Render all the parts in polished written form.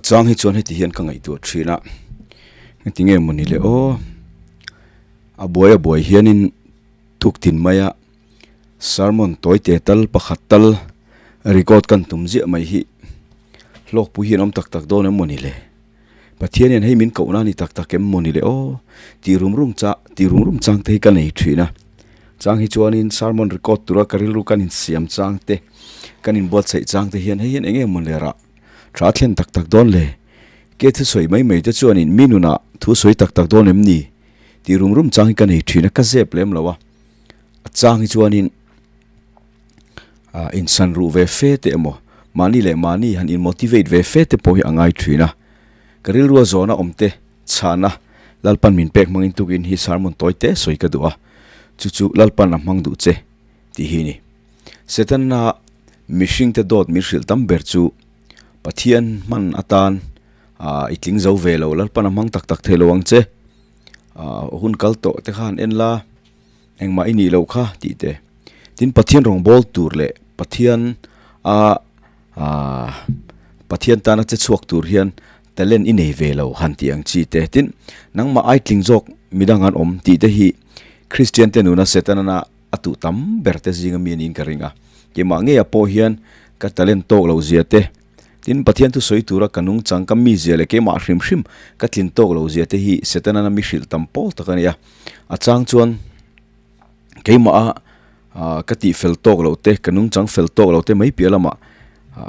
chang hi chuan heti hian ka ngaihtuah thin a, heti nge mawni le aw, a buai a buai hianin tuktin maia sermon tawi te tal pakhat tal record kan tum ziah mai hi hlawkpui hi an awm tak tak dawn em mawni le. Pathian hian hei min koh na ni tak tak em mawni le aw tih rum rum cha tih rum rum chang te hi ka nei thin a chang hi chuanin sermon record tura ka rilru kan insiam chang te kan inbuatsaih chang te hian hei hian eng nge maw le rah tha thlen tak tak dawn le ke thusawi mai mai te chuanin mi nunah thusawi tak tak dawn em ni tih rum rum chang hi ka nei thin a ka zep lem lo a a chang hi chuanin ah insan ruh ve fe te emaw mahni leh mahni han in motivate ve fe te pawh hi a ngai thin a ka rilrua zawhna awm te chhana Lalpan min pek hmangin tukin hi sermon tawi te sawi ka duh a chu chu Lalpan a hmang duh che tih hi a ni Setana mihring te dawt min hrilh tam ber chu Pathian hman atan ah i tling zo ve lo Lalpan a hmang tak tak thei lo ang che ah hun kal tawh te khan en la. Engmah i nih loh kha tih te. Tin Pathian rawngbâwl tur leh Pathian a Pathian tana che chhuak tur hian talent i nei ve lo han tih ang chi te. Tin nangmah ai tling zawk midang an awm tih te hi Kristian te nuna Setana a tuh tam ber te zinga mi aniin ka ring a. Keimah ngeiah pawh hian ka talent tawk loh zia te, Tin, Pathian thu sawi tura ka nungchang, ka mizia leh keimah hrim hrim ka tlin tawk lo zia te hi Setana mi hrilh tam pawl tak a ni a. A chang chuan keimah a ka tih fel tawk loh te, ka nungchang fel tawk loh te mai piah lamah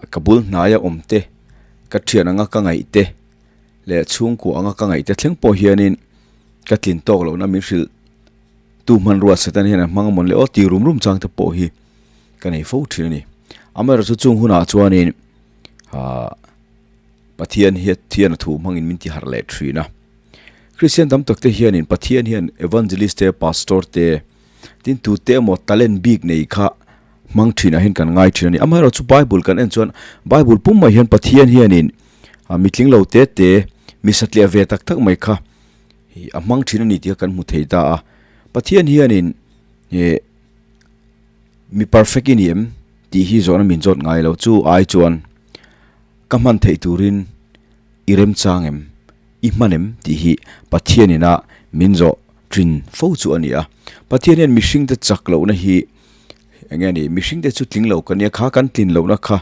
ka bul hnaia awm te, ka thian anga ka ngaih te leh chhungkua anga ka ngaih te thleng pawh hianin ka tlin tawk lohna min hrilh tu hmanrua Setana hian a hmang amawn le aw tih rum rum chang te pawh hi ka nei fo thin a ni. Amaherawhchu chung hunah chuanin ah Pathian hi thian a thu hmangin min ti harh leh thin a. Kristian tam tak te hianin Pathian hian evangelist te, pastor te, tin tute emaw talent bik nei kha hmang thinah hian kan ngai thin a ni. Amaherawhchu Bible kan en chuan Bible pum mai hian Pathian hianin mitling lo te te, mi satliah ve tak tak mai kha a hmang thin a ni tih kha kan hmu thei ta a. Pathian hianin eh Mi perfect i ni em? tih hi zawhna min zawt ngai lo. Chu ai chuan ka hman theih turin i remchang em? I hman em? tih hi Pathian ina min zawh thin fo chu a ni a. Pathian hian mihringte chak lohna hi eng nge ni? Mihringte chu tling lo ka nia, kha kan tlin lohna kha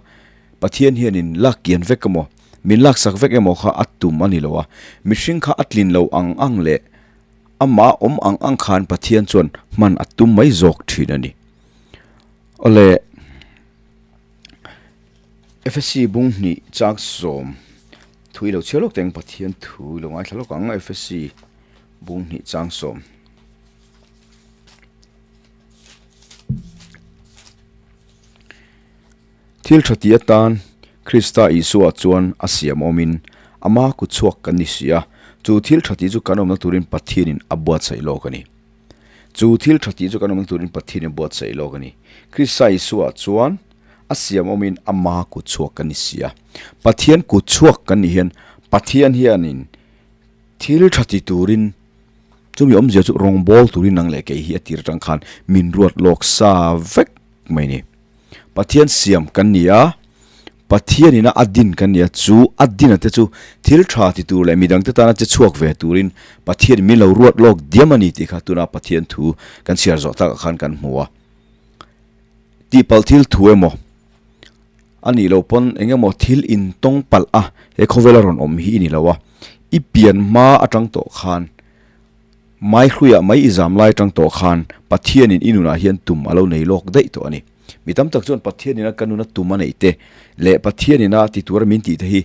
Pathian hianin lak kian vek emaw, min laksak vek emaw kha a tum a ni lo a. Mihring kha a tlin lo ang ang leh Amah awm ang ang khan Pathian chuan hman a tum mai zawk thin a ni. Awle, Efesi bung hnih chak sawm thu i lo chhiar lawk teng Pathian thu i lo ngaithla lawk ang Efesi bung hnih chang sawm. Thil tha ti atan Krista Isua chuan a siam awmin ama kut chhuak kan ni si a, chu thil tha tih chu kan awmna turin Pathianin a buatsaih lawk a ni. Chu thil tha tih chu kan awmna turin Pathianin a buatsaih lawk a ni. Krista Isua chuan a siam awmin ama kut chhuak kan ni si a. Pathian kut chhuak kan nih hian Pathian hianin thil tha ti turin chumi awmzia chu rawngbâwl turin nang leh kei hi a tir atang khan min ruat lawk sa vek mai ni. Pathian siam kan ni a, Pathian ina a din kan ni a, chu a dina te chu thil tha ti tur leh midangte tana che chhuak ve turin Pathian min lo ruat lawk diam a ni tih kha tuna Pathian thu kan chhiar zawh takah khan kan hmu a. Tihpalh thil thu emaw a nih loh pawn eng emaw thil intawng palh a he khawvela rawn awm hi i ni lo a, i pian hma atang tawh khan Mai hruiah mai i zam lai atang tawh khan Pathianin i nunah hian tum a lo nei lawk daih tawh a ni. Mi tam tak chuan Pathianina ka nuna tum a neih te leh Pathianina ti tura min tih te hi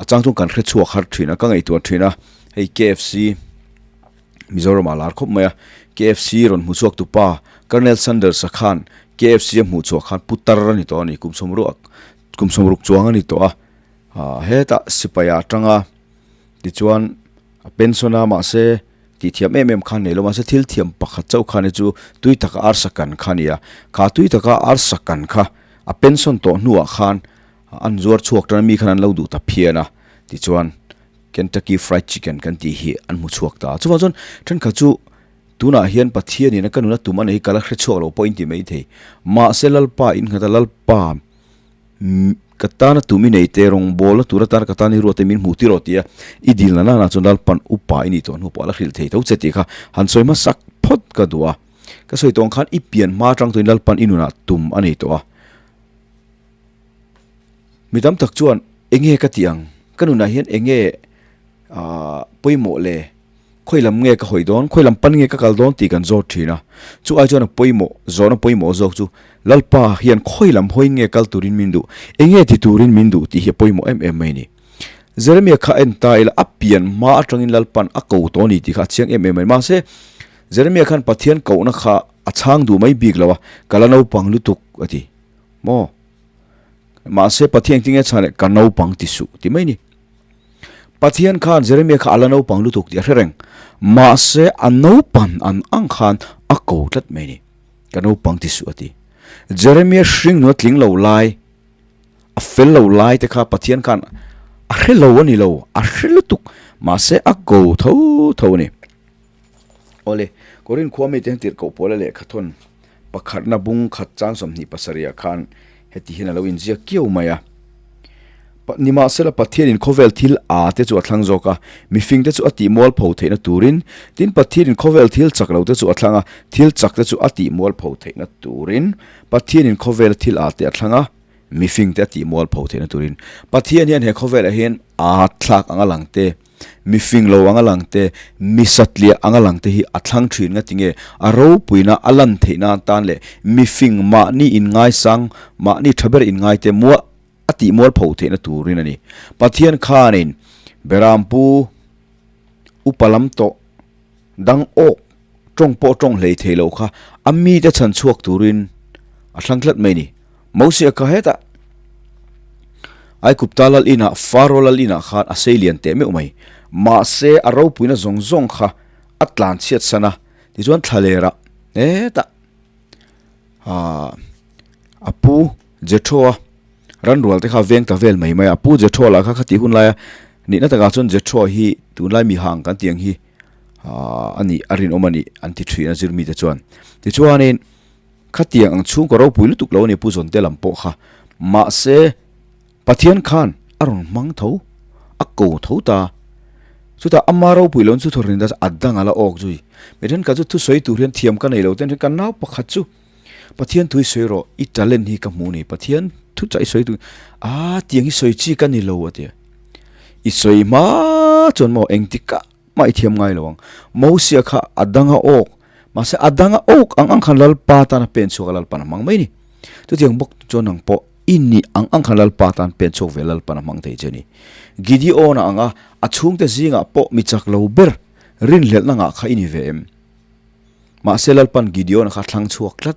a chang chuan kan hre chhuak har thin a, ka ngaihtuah thin a, hei KFC Mizoramah lar khawp mai a, KFC rawn hmu chhuak tu pa Colonel Sanders-a khan KFC a hmuh chhuah khan putar a ni tawh a ni, kum sawmruak kum sawmruk chuang a ni tawh a, hetah sipai ah atanga Tichuan, a pension a, mahse, tih thiam em em kha nei lo, mahse thil thiam pakhat chauh kha ni chu tui taka arsa kan kha a ni a, kha tui taka arsa kan kha a pension tawh hnuah khan an zuar chhuak tan a, mi khan an lo duh ta phian a, tichuan Kentucky Fried Chicken kan tih hi an hmu chhuak ta a. Chuvang chuan thenkhat chu tunah hian Pathianin a ka nuna tum a nei hi ka la hre chhuak lo pawh in ti mai thei, mahse Lalpa in nghata Lalpa. ka tana tum i nei te, rawngbawlna tur atana ka tan i ruat te min hmuh tir rawh tia i dilna nana chuan Lalpan upa i nih tawh hnu pawh a la hrilh thei tho che tih kha han sawi hmasak phawt ka duh a. Ka sawi tawng khan i pian hma atang tawhin Lalpan i nunah tum a nei tawh a. Mi tam tak chuan enge ka tih ang? Ka nunah hian enge aah pawimawh le? Khawi lam nge ka hawi dawn? Khawi lam pan nge ka kal dawn tih kan zawt thin a. Chu ai chuan a pawimawh, zawhna pawimawh zawk chu Lalpa hian khawi lam hawiin nge kal turin min duh? Enge ti turin min duh tih hi a pawimawh em em mai a ni. Jeremia kha en ta ila a pian hma atangin Lalpan a ko tawh a ni tih kha a chiang em em mai. Mahse, Jeremia khan Pathian kohna kha a chhang duh mai bik lo a, ka la naupang lutuk a ti. Maw? Mahse, Pathian engtin nge chhan leh ka naupang ti suh ti mai ni. Pathian khan Jeremia kha a la naupang lutuk tih a hre reng. Mahse, a naupan an ang khan a ko tlat mai ni. Ka naupang ti suh a ti. Jeremia hring nuna tling lo lai, a fel lo lai te kha Pathian khan a hre lo a ni lo, a hre lutuk. Mahse, a ko tho tho a ni. Awle, Korin khua mite hian tirhkoh pawla lehkhathawn pakhatna bung khat chang 27 ah khan heti hian a lo inziak kiau mai a. Nimahsela Pathianin khawvel thil a te chu a thlang zawk a, mifing te chu a tih mualpho theihna turin, tin Pathianin khawvel thil chak lo te chu a thlang a, thil chak te chu a tih mualpho theihna turin, Pathianin khawvela thil a te a thlang a, mifing te a tih mualpho theihna turin. Pathian hian he khawvelah hian a thlak anga lang te, Mi fing lo anga lang te, mi satliah anga lang te hi a thlang thin nga tinge a ropuina a lan theih nan tan leh mi fing mahni inngaisang, mahni tha ber inngai te muah a tih mual pho theihna turin a ni. Pathian khanin Berampu upa lam tawh dang awk tawng pawh tawng hlei thei lo kha a mite chhan chhuak turin a thlang tlat mai a ni. Mosia kha hetah Aikupta lal inah Faro lal inah khan a sei lian teh meuh mai. Mahse a ropuina zawng zawng kha a tlan chhiat san a, tichuan thlalerah hetah aah a pu Jethro-a ranrual te kha veng ta vel mai mai a. A pu Jethro lah kha khatih hun laia nihna takah chuan Jethro hi tunlai mi hang kan tih ang hi aah a nih a rinawm a nih an ti thin a zirmite chuan. Tichuanin. Khatiang ang chhungkaw ropui lutuk lo a ni Pu Zawnte lam pawh kha. Mahse, Pathian khan a rawn hmang tho, a ko tho ta. Chutah ama ropui loin chu thawhrin ta chu a dang a la awk zui. Mi thenkhat chu thusawi tur hian thiam ka nei lo ten kan nau pakhat chu Pathian thu i sawi rawh, i talent hi ka hmu ni, Pathian thu chah i sawi tur, aa tiang hi sawi chi ka ni lo a ti a. I sawi hma chuan maw engtikah mah i thiam ngai lo ang. Mosia kha a dang a awk, mahse a dang a awk ang ang khan Lalpa tan a pen chhuak a, Lalpan a hmang mai a ni. Chutiang bawk chuan nang pawh i nih ang ang khan Lalpa tan pen chhuak ve Lalpan a hmang thei che a ni. Gideon-a anga a chhungte zingah pawh mi chak lo ber rinhlelhna ngah kha i ni ve em? Mahse Lalpan Gideon-a kha a thlang chhuak tlat.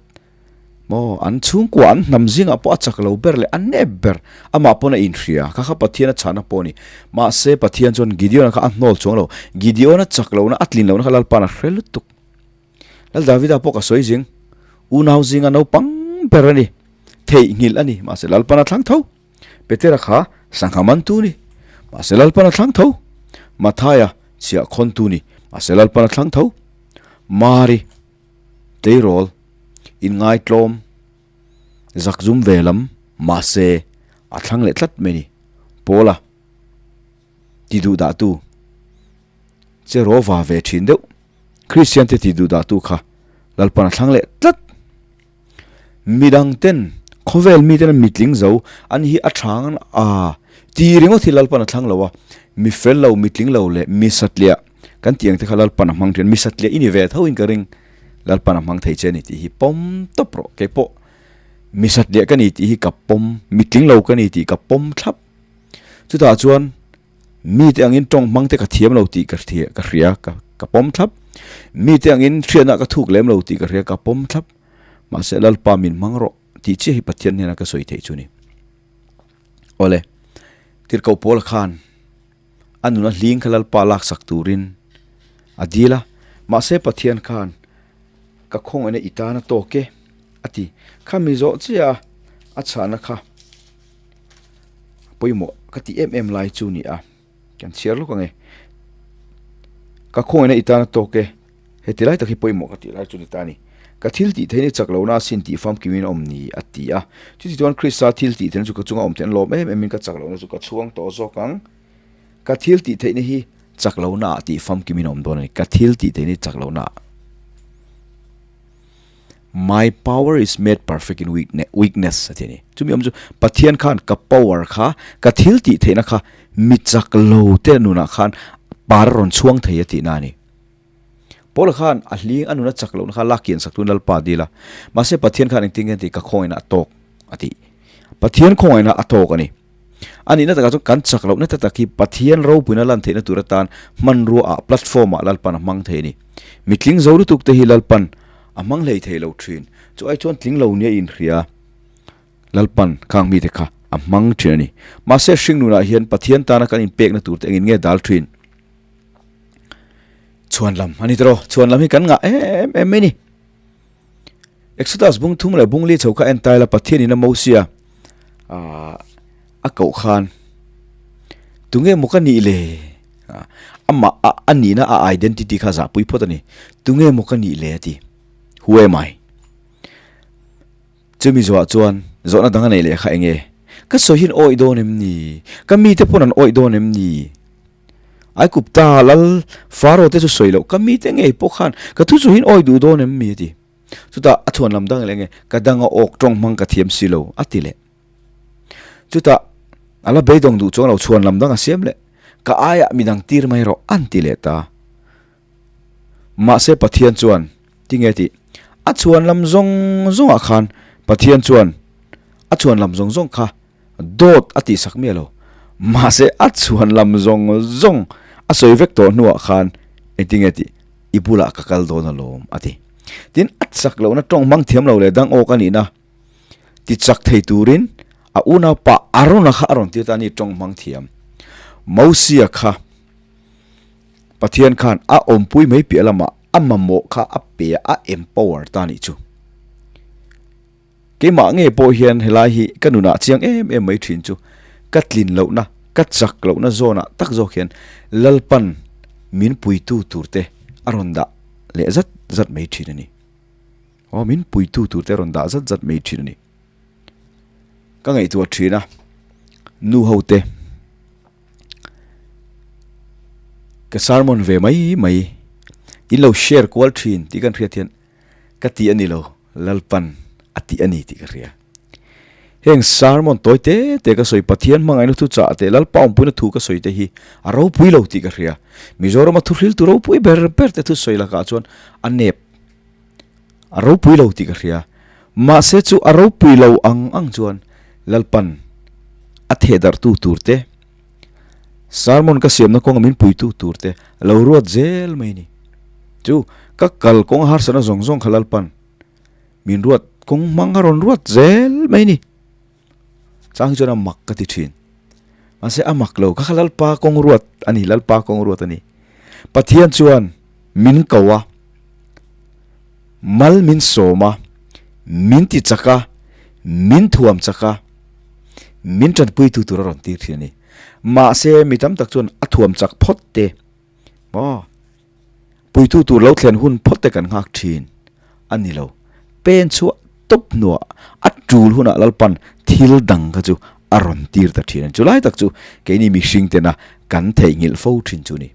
Maw, an chhungkua, an hnam zingah pawh a chak lo ber leh a nep ber, amah pawn a inhria, kha kha Pathian a chhahna pawh a ni. Mahse, Pathian chuan Gideon-a kha a hnawl chuang lo. Gideon-a chak lohna, a tlin lohna kha Lalpa'n a hre lutuk. Lal Davida pawh ka sawi zing, unau zinga naupang ber a ni, theihnghilh a ni, mahse Lalpa'n a thlang tho. Petera kha sangha mantu a ni, mahse Lalpa'n a thlang tho. Mathaia chhiah khawntu a ni, mahse Lalpa'n a thlang tho. Mari. Tleirawl, inngaitlawm, zakzum ve lam, mahse a thlang leh tlat mai a ni. Paula, ti duh dahtu, che rawva ve thin deuh, Kristian te ti duh dahtu kha Lalpan a thlang leh tlat. Midang ten, khawvel mi ten mitling zo an hi a thang a ti ringawt hi Lalpan a thlang lo a, mi fel lo, mitling lo leh mi satliah kan tih ang te kha Lalpan a hmang thin, mi satliah i ni ve tho in ka ring, Lalpan a hmang thei che a ni tih hi pawm tawp rawh, keipawh mi satliah ka ni tih hi ka pawm, mitling lo ka ni tih ka pawm thlap, chutah chuan mite angin tawng hmang te ka thiam lo tih ka ka hria ka pawm thlap, mite angin hriatna ka thuk lem lo tih ka hria ka pawm thlap, mahse Lalpa min hmang rawh tih chiah hi Pathian hnena ka sawi theih chu ni. Awle, Tirhkoh Paula khan a nuna hling kha Lalpa laksak turin a dil a, mahse Pathian khan ka khawngaihna i tan a tawk e a ti. Kha mi zawh chiah a, a chhahna kha pawimawh ka ti em em lai chu ni a, kan chhiar lawk ang e. Ka khawngaihna i tan a tawk e, heti lai tak hi pawimawh ka tih lai chu ni ta a ni. Ka thil tih theihna chak lohna asin tih famkimin a awm ni, a ti a. Chuti chuan Krista thil tih theihna chu ka chunga awm theihna lawm em emin ka chak lohna chu ka chhuang tawh zawk ang. Ka thil tih theihna hi chak lohna ah tih famkimin a awm dawn a ni. Ka thil tih theihna hi chak lohna ah. My power is made perfect in weakness a ti a ni. Chumi awm chu Pathian khan ka power kha, ka thil tih theihna kha mi chak lo te nunah khan par a rawn chhuang thei a tihna a ni. Paula khan a hling a nuna chak lohna kha lak kian sak tuin Lalpa dil a. Mahse Pathian khan engtin nge a tih? Ka khawngaihna a tawk a ti. Pathian khawngaihna a tawk a ni. A nihna takah chuan kan chak lohna te tak hi Pathian ropuina lan theihna tur atan hmanrua ah, platform ah Lalpan a hmang thei a ni. Mi tling zo lutuk te hi Lalpan a hmang hlei thei lo thin. Chu ai chuan tling lo nia inhria Lalpan khang mite kha a hmang thin a ni. Mahse hringnunah hian Pathian tana kan inpekna tur te engin nge dal thin? Chhuan lam a ni tawh, chhuan lam hi kan ngah em em mai ni. Exodus bung thum leh bung li chho kha en taila Pathian in a Mosia a koh khan tunge maw ka nih le amah a a nihna a identity kha zahpui phawt a ni tunge maw ka nih le a ti who am I Chumi zawhah chuan zawhna dang a neih leh kha eng nge? Ka sawi hian awih dawn em ni? Ka mite pawn an awih dawn em ni? Aikupta lal Faro te chu sawi loh, ka mite ngei pawh khan ka thu chu hian awih duh dawn em mi? a ti. Chutah a chhuan lam dang leh nge, ka danga awk tawng hmang ka thiam si lo, a ti leh. Chutah a la beidawng duh chuang lo, chhuan lam dang a siam leh, ka aiah midang tir mai rawh, an ti leh ta. Mahse Pathian chuan, Tinge tih? A chhuan lam zawng zawngah khan Pathian chuan a chhuan lam zawng zawng kha dawt a tihsak miah lo. Mahse a chhuan lam zawng zawng a sawi vek tawh hnuah khan engtinge tih? I bulah ka kal dawn alawm a ti. Tin, a chak lohna tawng hmang thiam lo leh dang awk a nihna ti chak thei turin a unaupa Arona kha a rawn tir ta a ni tawng hmang thiam. Mosia kha. Pathian khan a awmpui mai piah lamah a mamawh kha a pe a, a empower ta nih chu. Keimah nge pawh hian helai hi ka nunah chiang em em mai thin chu ka tlin lohna, ka chak lohna zawnah tak zawk hian Lalpan min puitu tur te a rawn dah leh zat zat mai thin a ni. Aw, min puitu tur te a rawn dah zat zat mai thin a ni. Ka ngaihtuah thin a, nu ho te. Ka sermon ve mai mai in lo share kual thin tih kan hriat hian ka tih a ni lo Lalpan a tih a ni tih ka hria. Heng sermon tawi te te ka sawi Pathian hmangaihna thu chah te Lalpa awmpuina thu ka sawi te hi a ropui lo tih ka hria. Mizorama thu hriltu ropui ber ber te thu sawi lakah chuan a nep A ropui lo tih ka hria. Mahse chu a ropui lo ang ang chuan Lalpan a thehdarhtu tur te, sermon ka siamna kawnga min puitu tur te a lo ruat zel mai a ni. Chu ka kal kawng harsatna zawng zawng kha Lalpan min ruat kawng hmang a rawn ruat zel mai a ni. Chang hi chuan a mak ka ti thin. Mahse a mak lo, ka kha Lalpa kawng ruat a ni, Lalpa kawng ruat a ni. Pathian chuan min ko a, mal min sawm a, min ti chak a, min thuam chak a, min tanpuitu tur a rawn tir thin a ni. Mahse mi tam tak chuan a thuam chak phawt te, maw? Puitu tur lo thlen hun phawt te kan nghak thin a ni lo. Pen chhuah tawp hnuah a tul hunah Lalpan thil dang kha chu a rawn tir ta thin a ni. Chulai tak chu keini mihring tena kan theihnghilh fo thin chu a ni.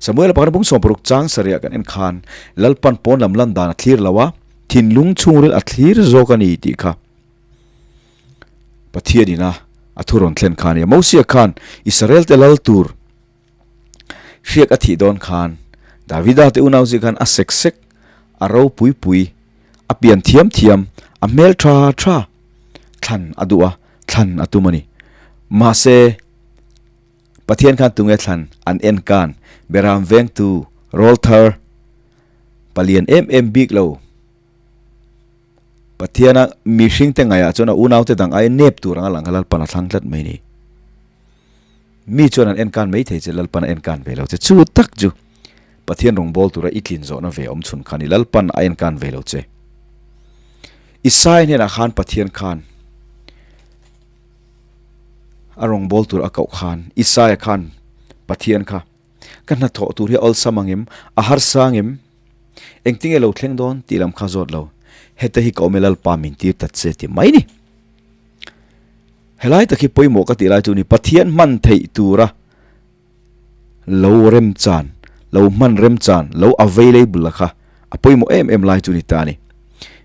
Samuela pakhat bung 60 chang sarih kan en khan Lalpan pawn lam lan dan a thlir lo a, thinlung chhungril a thlir zawk a ni tih kha Pathianin a a thu rawn thlen kha a ni. Mosia khan Israel te lal tur Hriak a thih dawn khan Davida te unau zia khan a sek sek, a ropui pui, a pian thiam thiam, a hmel tha tha thlan a duh a, thlan a tum a ni. Mahse, Pathian khan tunge thlan an en kan Beram vengtu rawlthar palian em em bik lo. Pathiana mihringte ngaihah chuan a unaute dang aia nep tur anga lang kha Lalpan a thlang tlat mai ni. Mi chuan an enkan mai thei che, Lalpan a enkan ve lo che. Chu tak chu Pathian rawngbâwl tura i tlin zawhna ve awm chhun kha ni, Lalpan a enkan ve lo che. Isaiah hnenah khan Pathian khan a rawngbâwl tur a koh khan Isaiah khan Pathian kha ka hnathawh tur hi a awlsam ang em, a harsa ang em? Engtinge lo thleng dawn tih lam kha zawt lo. Heta hi ka awm e Lalpa min tir ta che ti mai ni. Helai tak hi pawimawh ka tih lai chu ni Pathian hman theih tura lo remchan, lo hman remchan, lo available a kha a pawimawh em em lai chu ni ta a ni.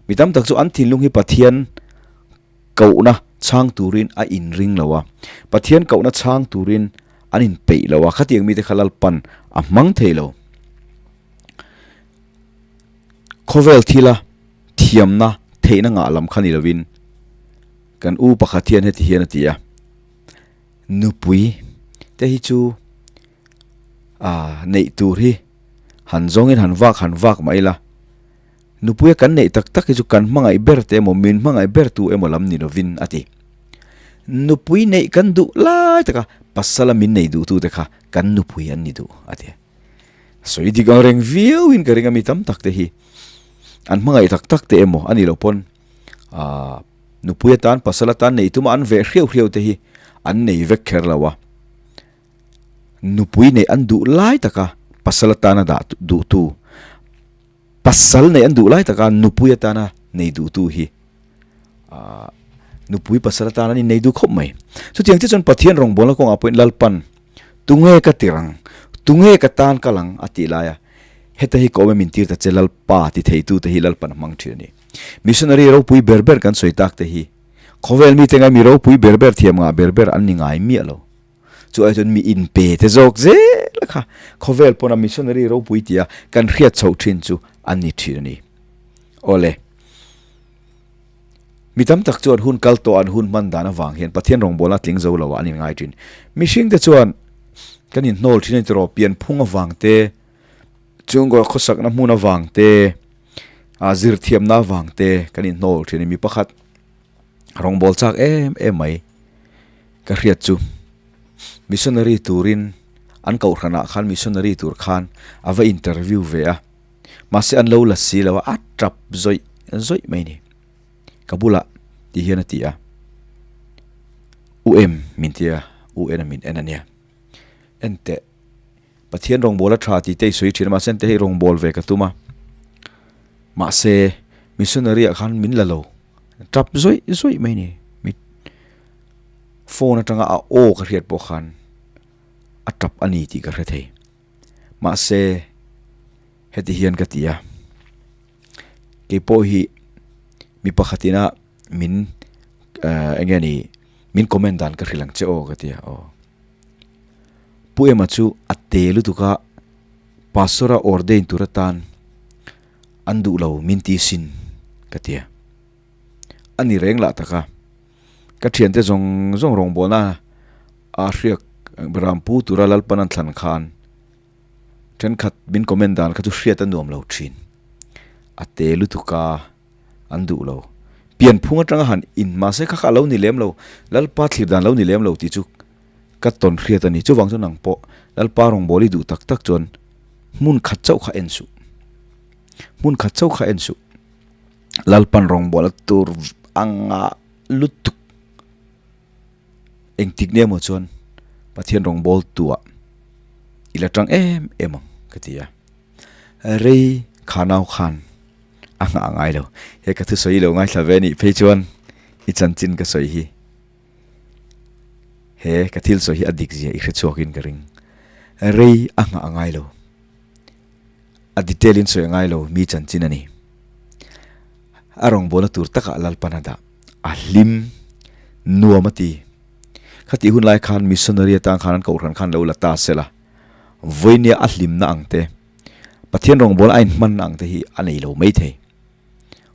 Mi tam tak chu an thinlung hi Pathian kohna chhang turin a inring lo a, Pathian kohna chhang turin an inpeih lo a, khatiang mite kha Lalpan a hmang thei lo. Khawvel thila thiamna theihna ngah lam kha ni lovin kan u pakhat hian heti hian a ti a, Nupui te hi chu neih tur hi han zawngin han vak han vak mah ila, Nupuia kan neih tak tak hi chu kan hmangaih ber te emaw, min hmangaih ber tu emaw lam ni lovin a ti. Nupui neih kan duh lai taka pasala min nei duh tute kha kan nupui an ni duh a ti. Sawi dik ang reng viauin ka ring a mi tam tak te hi an hmangaih tak tak te emaw a nih loh pawn aah nupui atan pasal atan neih tuma an veh hriau hriau te hi an nei vek kher lo a. Nupui neih an duh lai taka pasal atana dah duhtu Pasal neih an duh lai taka nupui atana nei duhtu hi aah nupui pasal atana an innei duh khawp mai. Chutiang chiah chuan Pathian rawngbawlna kawngah pawhin Lalpan tunge ka tir ang, tunge ka tan kal ang a tih laia heta hi ka awm e min tir ta che Lalpa ti theitute hi Lalpan a hmang thin a ni. Missionary ropui ber ber kan sawi tak te hi khawvel mite ngai mi ropui ber ber thiam ngah ber ber an ni ngai miah lo. Chu ai chuan mi inpe te zawk zel a kha khawvel pawna missionary ropui tia kan hriat chhoh thin chu a ni thin a ni. Awle. Mi tam tak chuan hun kal tawh an hun hman dan avang hian Pathian rawngbawlna tling zo lo ah an inngai thin. Mihring te chuan kan inhnawl thin a ni tiraw pianphung avang te, chhungkaw khawsakna hmun avang te, ah zirthiamna avang te kan inhnawl thin a ni. Mi pakhat Rawngbâwl châk êm êm mai ka hriat chu missionary turin an kohhranah khan missionary tur khan a va interview ve a, mahse an lo la si lo a, a tap zawih zawih mai ni. Ka bulah ti hian a ti a, U em min ti a, U en a min en a nia. Enteh. Pathian rawngbâwl a ṭha tih te i sawi ṭhin a, mahse hei rawngbâwl ve ka tum a. Mahse, missionary-ah khan min la lo. Ṭap zawih zawih mai ni. Mi phone aṭanga a aw ka hriat pawh khan a ṭap a ni tih ka hre thei. Mahse, heti hian ka ti a, kei pawh hi mi pakhatin a min eng nge ni min comment dan ka hrilh ang che aw ka ti a, aw. Pu Ema chu a te lutuk a, Pastor a ordain tur atan an duh lo min ti sin ka ti a. A ni reng lah tak a, ka thiante zawng zawng rawngbawlna a hriak Rampu tura Lalpan an thlan khan thenkhat min comment dan kha chu hriat a nuam lo thin. A te lutuk a. An duh lo. Pianphung atanga han in mahse kha kha a lo ni lem lo, Lalpa thlir dan lo ni lem lo tih chu ka tawn hriat a ni. Chuvang chuan nang pawh Lalpa rawngbâwl i duh tak tak chuan hmun khat chauh kha en suh. Hmun khat chauh kha en suh. Lalpan rawngbâwl a tur anga lutuk engtik nia maw chuan Pathian rawngbâwl tuah i la tang em em ang ka ti a. Rei kha nau khan a nghah ngai lo. He ka thusawi lo ngaithla ve anih phei chuan i chanchin ka sawi hi he ka thil sawi hi a dik zia i hre chhuakin ka ring. Rei a nghah ngai lo. A detail in sawi ngai lo mi chanchin a ni. A rawngbawlna tur takah Lalpan a dah. A hlim nuam a ti. Khatih hun lai khan missionary atang khan an kohhran khan lo la ta sela. Vawinia a hlimna ang te, Pathian rawngbâwl a inhmanna ang te hi a nei lo maithei.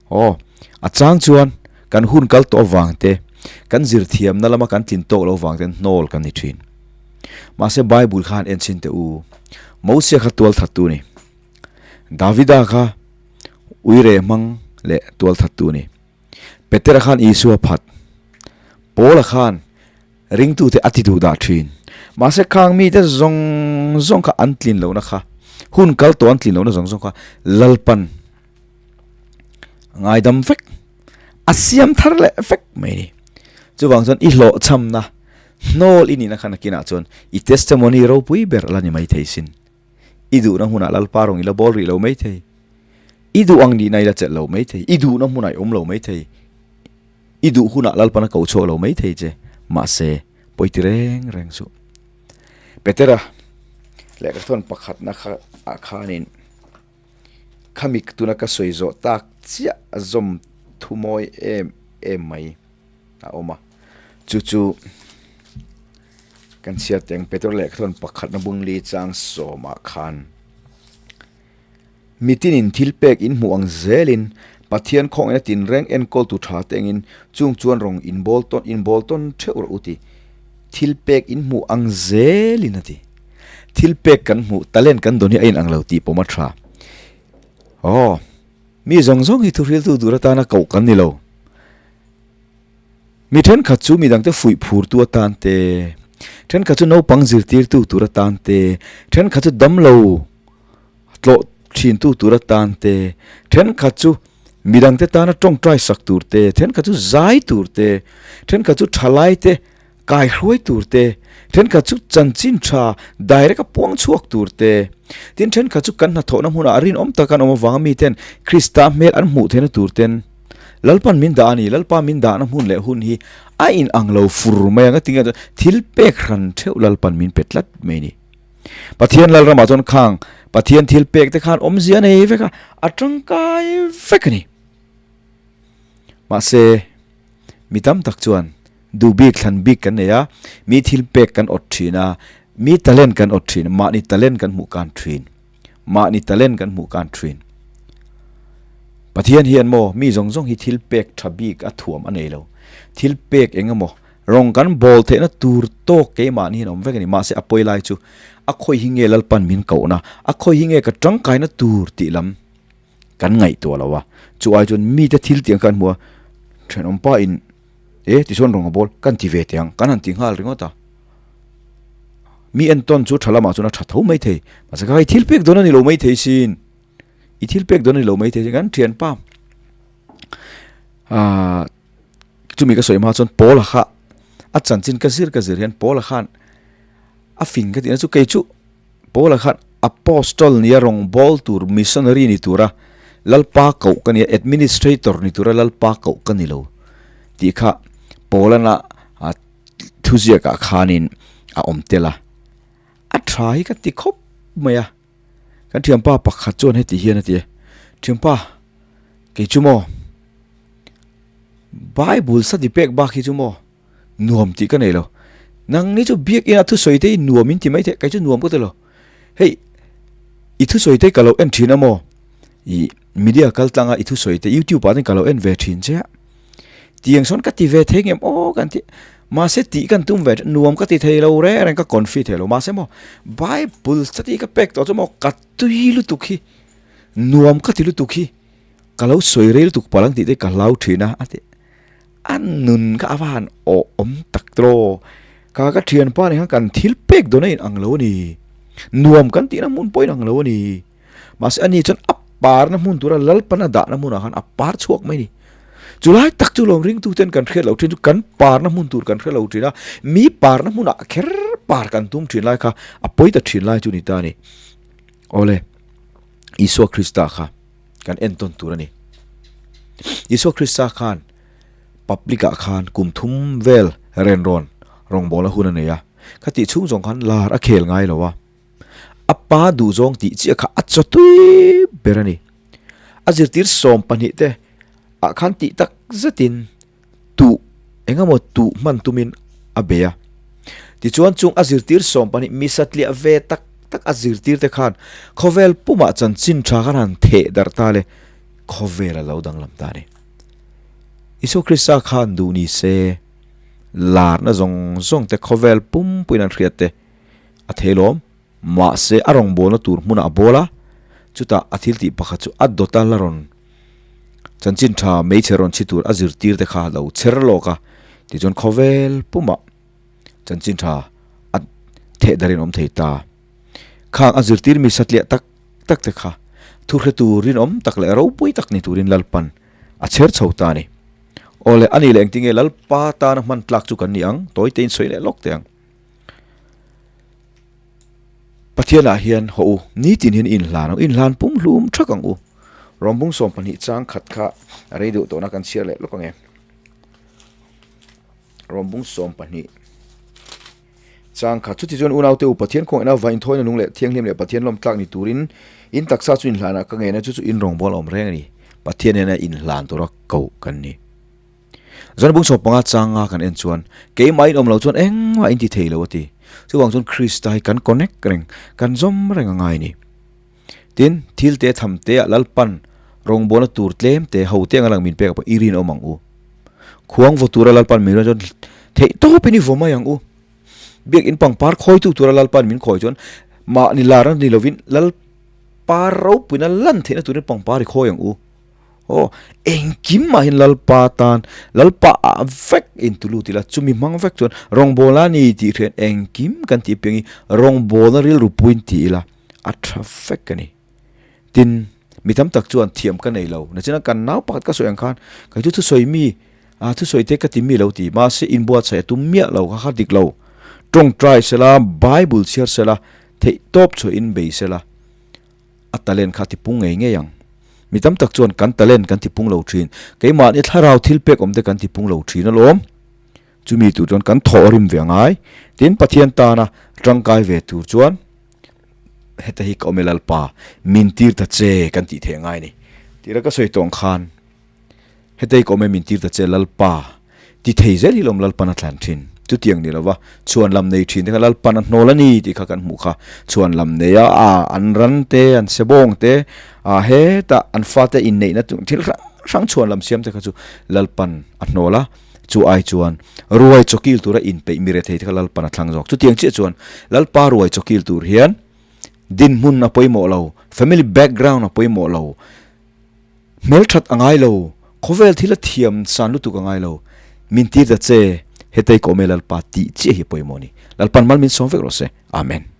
Aw, a chang chuan kan hun kal tawh avang te, kan zirthiamna lama kan tlin tawk lo avang ten hnawl kan ni thin. Mahse Bible khan en chhin teh u, Mosia kha tual thattu a ni. Davida kha uire hmang leh tual thattu a ni. Petera khan Isua phat. Paula khan Ringtute a ti duh dah thin. Mahse khang mite zawng zawng kha an tlin lohna kha, hun kal tawh an tlin lohna zawng zawng kha Lalpan a ngaidam vek, a siam thar leh vek mai a ni. Chuvang chuan i hlawhchhamna hnawl i nihna kha nakinah chuan i testimony ropui ber la ni maithei sin. I duhna hunah Lalpa rawn i la bawl rih lo maithei. I duh ang nihna i la chelh lo maithei, i duhna hmunah i awm lo maithei, i duh hunah Lalpan a ko chhuak lo maithei che, mahse, pawi ti reng reng suh. Petera lehkhathawn pakhatna kha ah khanin khami tuna ka sawi zawh tak chiah a zawm thu mawi em em mai a awm a, chu chu kan chhiar teng Petera lehkhathawn pakhatna bungli chang sawmah khan. Mitinin thil pek in hmuh ang zelin Pathian khawngaihna tinreng enkawltu tha te engin chung chuan rawng in bawl tawn in bawl tawn theuh rawh u ti. Thil pek in hmuh ang zelin a ti. Thil pek kan hmuh talent kan dawn hi a inang lo tih pawm a tha. Aw, mi zawng zawng hi thuhriltu tur atana koh kan ni lo. Mi thenkhat chu midangte fuih phurtu atan te, thenkhat chu naupang zirtirtu tur atan te, thenkhat chu damlo tlawh thintu tur atan te, thenkhat chu midangte tana tawngtai sak tur te, thenkhat chu zai tur te, thenkhat chu thalai te kaihruai tur te, thenkhat chu chanchin tha direct a puang chhuak tur te, tin thenkhat chu kan hnathawhna hmunah rinawm taka an awm avanga miten Krista hmel an hmuh theihna tur ten Lalpan min dah a ni, Lalpa min dahna hmun leh hun hi a in ang lo fur mai ang a tinge chuan thil pek hran theuh Lalpan min pe tlat mai a ni. Pathian Lalramah chuan khang Pathian thil pek te khan awmzia a nei vek a, a tangkai vek a ni. Mahse, mi tam tak chuan duh bik thlan bik kan nei a, mi thil pek kan awt thin a, mi talent kan awt thin, mahni talent kan hmuh kan thin. Mahni talent kan hmuh kan thin. Pathian hian maw mi zawng zawng hi thil pek tha bik a thuam a nei lo. Thil pek eng emaw rawng kan bawl theihna tur tawk keimahni hian a awm vek a ni. Mahse a pawi lai chu a khawi hi nge Lalpan min kohna, a khawi hi nge ka tangkaina tur tih lam kan ngaihtuah lo a. Chu ai chuan mite thil tih ang kha an hmu a, thenawmpa in E tichuan rawng a bawl kan ti ve teh ang, kan han ti nghal ringawt a. Mi entawn chu tha lamah chuan a tha tho mai thei, mahse kha i thil pek dawn a ni lo mai thei sin, i thil pek dawn a ni lo mai thei sin kan thianpa ah chumi ka sawi hma chuan Paula kha a chanchin ka zir ka zir hian Paula khan a fing ka tihna chu kei chu Paula khan Apostle nia rawngbâwl tûr, missionary ni tûra Lalpa koh ka ni a, administrator ni tûra Lalpa koh ka ni lo tih kha Paulana thuziakah khânin a awm tel a. A ṭha hi ka ti khawp mai a. Kan ṭhianpa pakhat chuan heti hian a ti a, Ṭhianpa, kei chu maw Bible study pek bak hi chu maw Nuam tih ka nei lo. Nang ni chu biakina thusawi te hi nuam in ti mai thei, kei chu nuam ka ti lo. Hei, i thusawi te ka lo en thin a maw? I media kal tlanga i thusawi te YouTube ah ten ka lo en ve thin che a. Tiang sawn ka ti ve thei ngem aw kan ti. Mahse tih kan tum ve nuam ka ti thei lo reng reng ka confi thei lo. Mahse maw Bible study ka pek tawh chu maw ka tui lutuk hi, nuam ka ti lutuk hi, ka lo sawi rei lutuk palh ang tih te ka hlau thin a a ti. A nun kha a va han awh awm tak tawh. Kha ka thianpa nen khan kan thil pek dawn a inang lo a ni. Nuam kan tihna hmun pawh a inang lo a ni. Mahse ani chuan a parna hmun tura Lalpan a dahna hmunah khan a par chhuak mai a ni. Chu lai tak chu lawm ringtuten kan hriat loh thin chu kan parna hmun tur kan hre lo thin a, mi parna hmunah kher par kan tum thin lai kha a pawi ta thin lai chu ni ta a ni. Awle, Isua Krista kha. kan entawn tur a ni. Isua Krista khan public ah khan kum thum vel renrawn rawngbawlna hun a nei a, khatih chhung zawng khan lar a khel ngai lo a, a pa duhzawng tih chiah kha a chaw tui ber a ni. A zirtir 12 te ah khan tih tak zetin tuh eng emaw tuh hman tumin a bei a. Tichuan chung a zirtir 12 mi satliah ve tak tak a zirtir te khan khawvel pumah chanchin tha khan han theh darh ta le khawvel a lo danglam ta a ni. Isua Krista khan duh ni se larna zawng zawng te khawvel pumpuiin an hriat te a thei lawm. Mahse a rawngbawlna tur hmunah a bawl a, chutah a thiltih pakhat chu a dawta la rawn Chanchin tha hmeichhe rawn chhi tur a zirtir te kha lo chher lawk a, tichuan khawvel pumah chanchin tha a theh darin awm thei ta. Khang a zirtir mi satliah tak tak te kha thuhre tur rinawm tak leh ropui tak ni turin Lalpan a chher chho ta a ni. Awle, a ni leh engtinge Lalpa tana hman tlak chu kan ni ang, tawi tein sawi leh lawk teh ang. Pathianah hian haw u, nitin hian inhlan ang, inhlan pumhlum thak ang u. Rawmbung 12 chang khat kha a rei deuh tawhna kan chhiar leh lawk ang e. Rawmbung 12 chang khat chuti chuan unaute u Pathian khawngaihna va inthawina nung leh thianghlim leh Pathian lawm tlak ni turin in taksa chu inhlanah ka ngen a chu chu in rawngbâwl a awm reng a ni. Pathian hnena inhlan tura koh kan ni. Zanbung 15 changa kan en chuan keimah in awm lo chuan engmah in ti thei lo a ti. Chuvang chuan Krista hi kan connect reng, kan zawm reng a ngai ni. Tin, thil te tham te ah Lalpan rawngbawlna tur tlem te ho te anga lang min pek ah pawh i rinawm ang u. Khuang vaw tura Lalpan min rawn chuan theih tawpin i vaw mai ang u. Biakin pangpar khawitu tura Lalpan min khawi chuan mahni lar a ni lovin Lalpa ropuina lan theihna turin pangpar i khawi ang u. Aw, engkim mah hian Lalpa tan, Lalpa ah vek in tu lut ila, chumi hmang vek chuan rawngbawlna a ni tih hriat engkim kan tih apiang hi rawngbawlna rilru puiin ti ila a tha vek a ni. Tin, mi tam tak chuan thiam ka nei lo, nachina kan nau pakhat ka sawi ang khan kei chu thusawi mi, ah thusawi te ka ti mi lo ti, mahse inbuatsaih a tum miah lo kha kha dik lo. Tawngtai sela, Bible chhiar sela, theihtawp chhuahin bei sela. A talent kha a tipung ngei ngei ang. Mi tam tak chuan kan talent kan tipung lo thin. Keimahni thlarau thil pek awm te kan tipung lo thin alawm. Chumi tur chuan kan thawh rim ve angai. Tin, Pathian tana tangkai ve tur chuan heta hi ka awm e Lalpa, min tir ta che kan tih theih angai a ni. Tira ka sawi tawh ang khan. Hetei ka awm e min tir ta che Lalpa, ti thei zel hi lawm Lalpan a thlan thin. Chutiang ni lova chhuan lam nei thin te kha Lalpan a hnawl a ni tih kha kan hmuh kha. Chhuan lam nei a, a an ran te, an sebawng te, a hetah an fate inneihna tur thil hrang hrang chhuan lam siam te kha chu Lalpan a hnawl a, chu ai chuan ruai chawkil tura inpeih mi rethei te kha Lalpan a thlang zawk. Chutiang chiah chuan Lalpa ruai chawkil tur hian dinhmun a pawimawh lo, family background a pawimawh lo, Hmelthat a ngai lo, khawvel thil a thiam san lutuk a ngai lo. Min tir ta che, hetei ka awm e Lalpa tih chiah hi pawimawh a ni. Lalpan mal min sawm vek rawh se. Amen.